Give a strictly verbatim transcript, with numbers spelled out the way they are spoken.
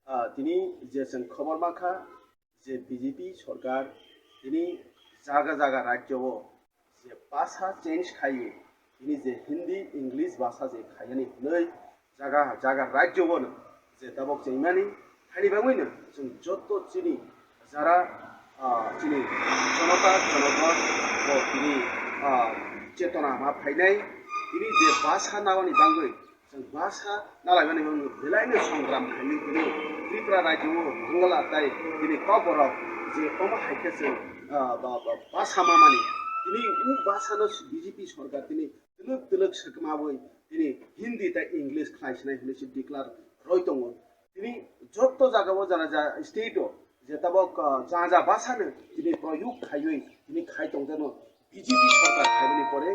Ah, tini je chwng khobor mankha je B J P sorkar tini jaga jaga rajyo o je bhasha change khaiwi tini je Hindi, English bhasha je khaiyani hwnwi jaga jaga rajyo o no je tabok chengmani haini bagwi no chwng jotto chini jara, ah, chini jonota, jonogon bo tini, ah, chetona ma phainai tini je bhasha naoni bagwi Chwng bhasha nalaimani wngwi belaino songram khainwi tini Tripura rajyo o Bangla tai tini Kokborok je omo hai khe chwng, ah, ba, ba, bhasha mamani tini u bhasha no B J P sorkar tini twlwk twlwk swkmawi tini Hindi tai English khlai sinai hwnwi se declare roi tongo. Tini jotto jaga o jana ja state o je tabok, ah, ja ja bhasha no tini proyog khaiwi tini khai tongjakno B J P sorkar khaimani pore